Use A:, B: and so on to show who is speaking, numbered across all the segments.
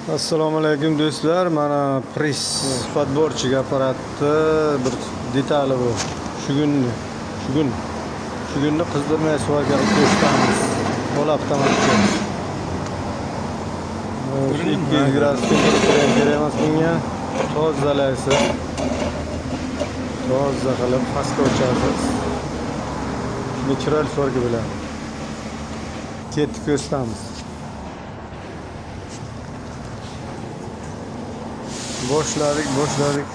A: Assalomu alaykum, do'stlar. Mana пресс подборщик apparatni bir detali bu. Shu kunni qizdirmay сварка qilib ko'rsatamiz. Qo'l avtomatga. Shu 200 gradus temperatura ham kerak emas bunga. Tozalaysiz. Toza qilib pastga ochasiz. Shunda chiroyli сварка bo'ladi. Ketdik, ko'rsatamiz. Boshladik, boshladik.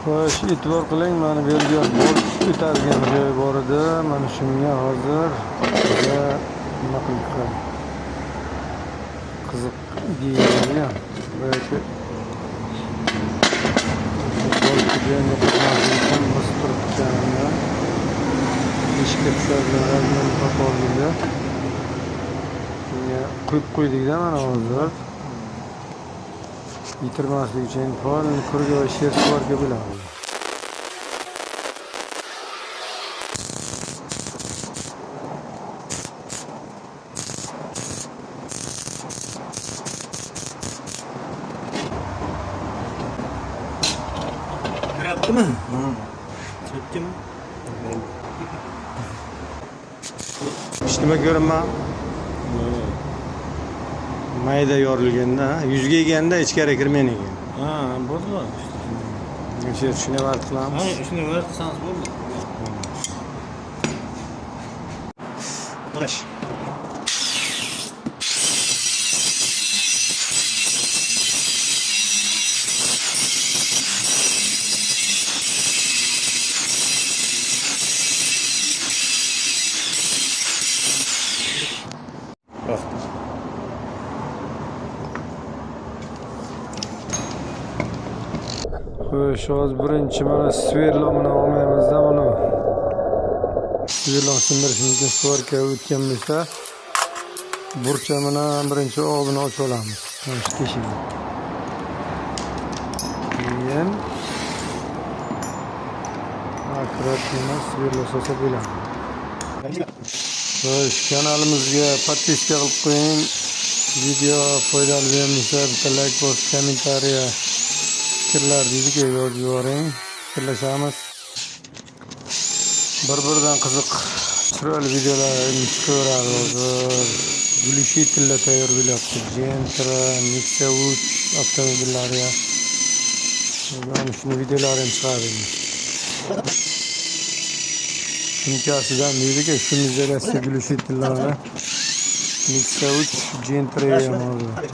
A: Xo'sh, e'tibor qiling, mana bu yerga bolt o'tadigan joy bor edi. Mana shunga hozir biza nima qilib chiqadi? Qiziq ideya bo'lgan. Boyagi boltni joyini yo'qotmaslik uchun bosib turibdi. Eshikka tushadigan разъём ni topib oldikda. Shunga quyib qo'ydikda mana hozir. Yitirmaslik uchun полный круговой шерсть сварка bo'ladi.
B: Kiryaptimi? Chekdimi?
A: Hech nima ko'rinma. Mayda yorilganda, yuzga eganda ichkari kirmagan ekan.
B: Ha, bo'ldi.
A: O'sha shuni vaqt qilamiz.
B: Ha, shuni qilsangiz bo'ldi.
A: Xo'sh. Xo'sh, hozir birinchi mana сверла ni olmaymizda buni. Сверла sindirish mumkin, сварка o'tgan bo'lsa, burcha bilan birinchi og'zini ochib olamiz. Mana shu teshigini. Keyin аккуратно сверла solsa bo'ladi. Xo'sh, kanalimizga подписка qilib qo'ying. Video foydali bo'lsa, bitta like bosib, kommentariya fikrlar deydiku, yozib yuboring. Fikrlashamiz. Bir-biridan qiziq, chiroyli videolar chiqaveradi hozir. Глушитель lar tayyor bo'lyapti. Gentra, Nexia 3 avtomobillariga. Mana shuni videolari ham chiqadi. Sumkasidan deydiku, шумоизоляция глушитель larni. Nexia 3, Gentra ham hozir.